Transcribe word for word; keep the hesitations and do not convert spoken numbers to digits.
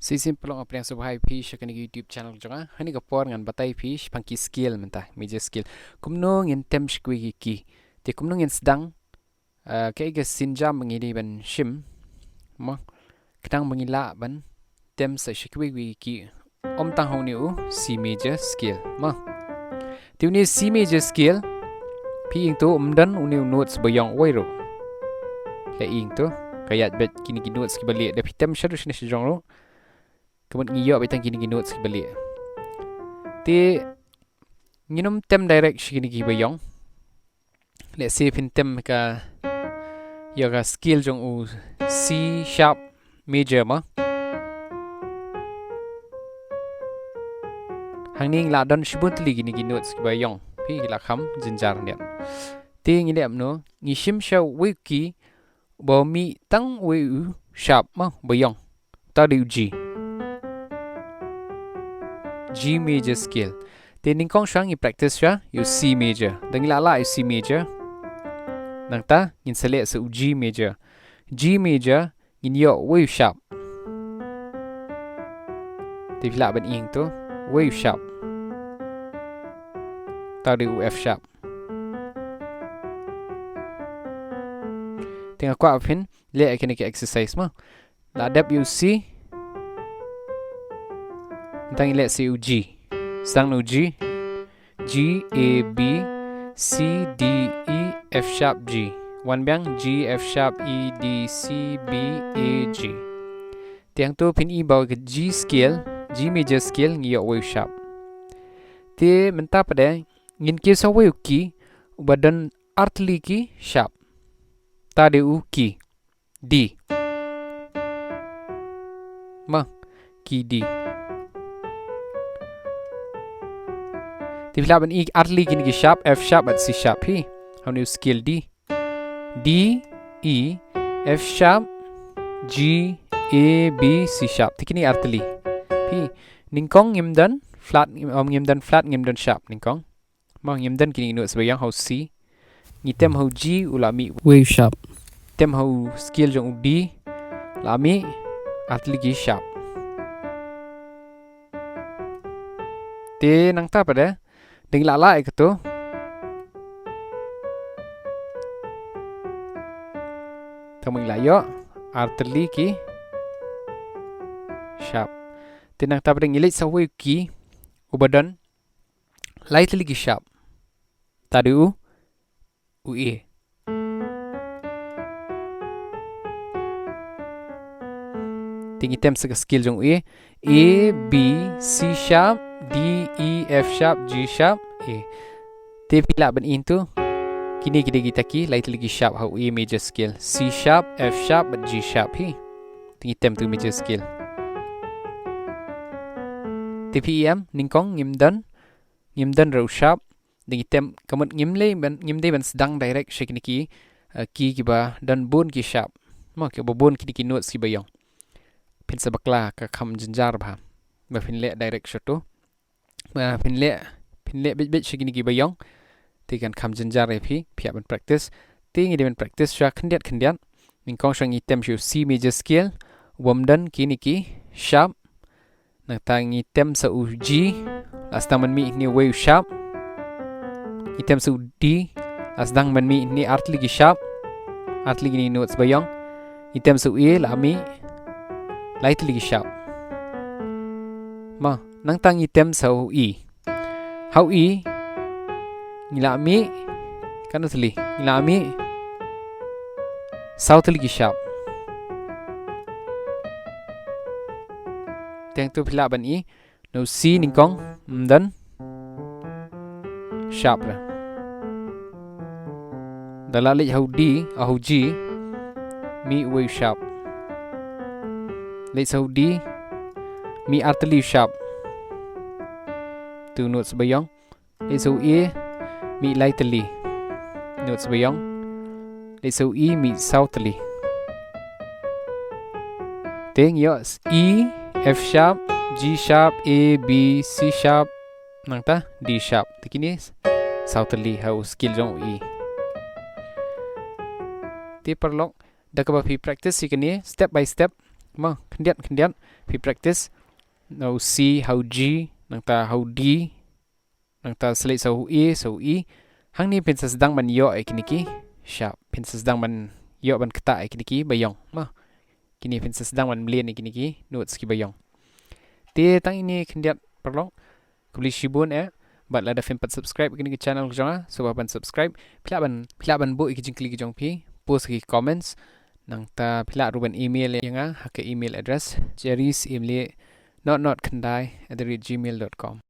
Te shisien paralok, nga pdiang sngewbha ïa phi sha kane ka YouTube channel jong nga. Ha kane ka por ngan batai ïa phi shaphang ki scale mynta, major scale. Kumno ngin tem sha kiwei ki key. Te kumno ngin sdang, ah, kaei ka sienjam ba ngi dei ban shim, mo, khnang ba ngin lah ban tem sa sha kiwei kiwei ki key, ym tang ha une u C major scale, mo. Te une u C major scale, phi ïohi to, ym don une u notes ba ïong uwei ruh. Phi ïohi to, ka ïaid beit kine ki notes kiba lieh. Da phi tem shaduh shane shajrong ruh, ka mut ngi ïoh beit tang kine ki notes kiba lieh. Te ngin ym tem direct sha kine kiba ïong. Let's say phin tem ka, ïa ka scale jong u C sharp major, mo. Hangne ngi la don shibun tylli kine ki notes kiba ïong. Phi, ki la kham jynjar khyndiat. Te ngi leh kumno, ngi shim sha uwei u key uba mih tang uwei u sharp, mo, ba ïong. Uta u dei u G. G major scale. Te nyngkong shuwa ngi practice shuwa ïa u C major. Da ngi la lah ïa u C major, nangta ngin sa leh sa u G major. G major ngin ïoh uwei u sharp. Te phi lah ban ïohi to, uwei u sharp. Uta u dei u F sharp. Te nga kwah ba phin leh ïa kane ka exercise, mo. La dep ïa u C, nangta ngi leh sa ïa u G. Sdang na u G. G, A, B, C, D, E, F sharp, G. Wan biang, G, F sharp, E, D, C, B, A, G. Te hangto phin ïohi ba ka G scale, G major scale, ngi ïoh uwei u sharp. Te mynta pat de ngin kiew sa uwei u key uba don artylli ki sharp. Uta u dei u key D. Mo, key D. Te phi lah ban ïohi artylli kine ki sharp, F sharp bad C sharp, phi. Ha une u scale D. D, E, F sharp, G, A, B, C sharp. Te kine artylli. Phi, nyngkong ngim don flat, ngim, ngim don flat, ngim don sharp nyngkong. Mo, ngim don kine ki notes ba ïong ha u C. Ngi tem ha u G, u la mih uwei u sharp. Tem ha u scale jong u D, la mih artylli ki sharp. Te nangta pat de, da ngi la lah ïa kato, tang ba ngi la ïoh artylli ki sharp. Te nangta pat de ngi leit sa uwei u key uba don lai tylli ki sharp. Uta u dei u, u A. Te ngi tem sa ka scale jong u A. A, B, C sharp, D, E, F sharp, G sharp, A. Te phi lah ban ïohi to, kine ki dei kita ki lai tylli ki sharp ha u A major scale. C sharp, F sharp bad G sharp, phi. Te ngi tem to major scale. Te phi ïohi em, nyngkong ngim don, ngim don ruh u sharp. Da ngi tem, ka mut ngim leh ban, ngim dei ban sdang direct sha kine ki, eh, key kiba don bun ki sharp. Mo, kiba bun kine ki notes kiba ïong. Phin sa bakla, ka kham jynjar bha ba phin leh direct sha uto. Ba phin leh, phin leh beit beit sha kine kiba ïong, te kan kham jynjar ïa phi, phi hap ban practice. Te ngi dei ban practice shuwa khyndiat khyndiat. Nyngkong shuwa ngi tem sha u C major scale, uba ym don kine ki sharp. Nangta ngi tem sa u G, la sdang ban mih hangne uwei u sharp. Ngi tem sa u D, la sdang ban mih hangne artylli ki sharp, artylli kine ki notes ba ïong. Ngi tem sa u A, la mih lai tylli ki sharp. Mo, nangta ngi tem sa u E. Ha u E ngi la mih katno tylli? Ngi la mih saw tylli ki sharp. Te hangto phi lah ban ïohi, na u C nyngkong ym don sharp re. Da la leit ha u D, ha u G, mih uwei u sharp. Leit sa u D, mih artylli u sharp. Uto u notes ba ïong. Leit sa u A, mih lai tylli. Notes ba ïong. Leit sa u E, mih saw tylli. Te ngi ïoh E, F sharp, G sharp, A, B, C sharp, nangta D sharp. Te kine saw tylli ha u scale jong u E. Te paralok, da kaba phi practice ïa kine step by step, Ma khyndiat khyndiat phi practice. Na u C ha u G, nangta ha u D, nangta sa leit sa u E, sa u E. Hangne phin sa sdang ban ïoh ïa kine ki sharp, phin sa sdang ban ïoh ban ktah ïa kine ki ba ïong. Ma kine phin sa sdang ban mlien ïa kine ki notes ki ba ïong. Te tang ine khyndiat paralok. Khublei shibun eh. Bad lada phim pat subscribe ïa kane ka channel ka jong nga, sngewbha ban subscribe. Phi lah ban, phi lah ban buh ïa ki jingkylli ki jong phi, post ha ki comments. Nangta phi lah ruh ban email ïa nga ha ka email address, jerry s m l not not khyndai at the rate gmail dot com.